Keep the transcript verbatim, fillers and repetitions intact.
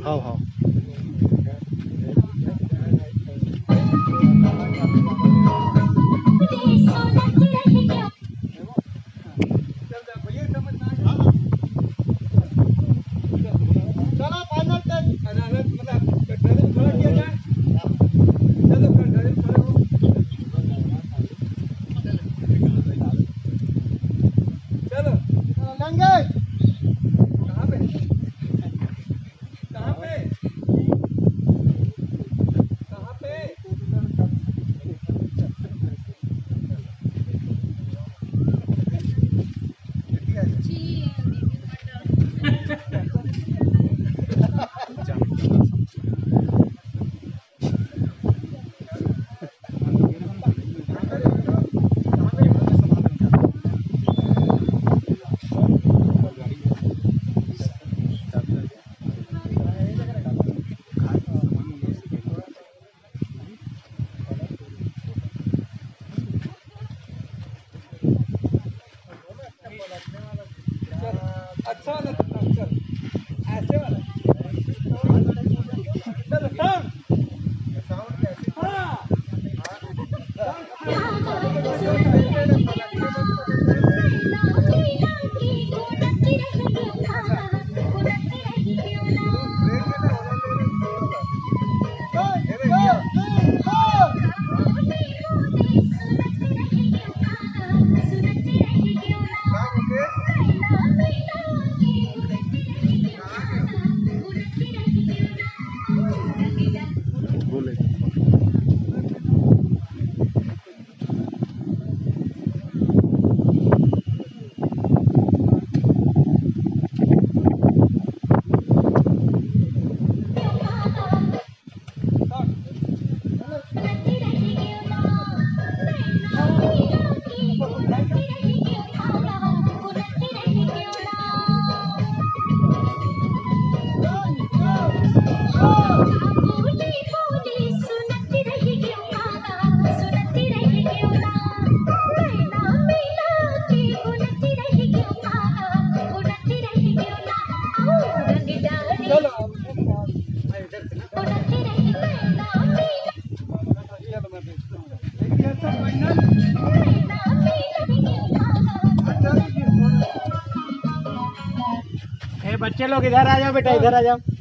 हाँ, हाँ। चलो, final test। अरे, अरे, मतलब, डरे में खड़ा किया जाए। चलो, फिर डरे में खड़े हो। चलो। चलो, लंगे। कहाँ पे? कहाँ पे? कहाँ पे? अच्छा वाला, चल, ऐसे वाला। चल, हाँ। ए, बच्चे लोग इधर आ जाओ बेटा, इधर आ जाओ।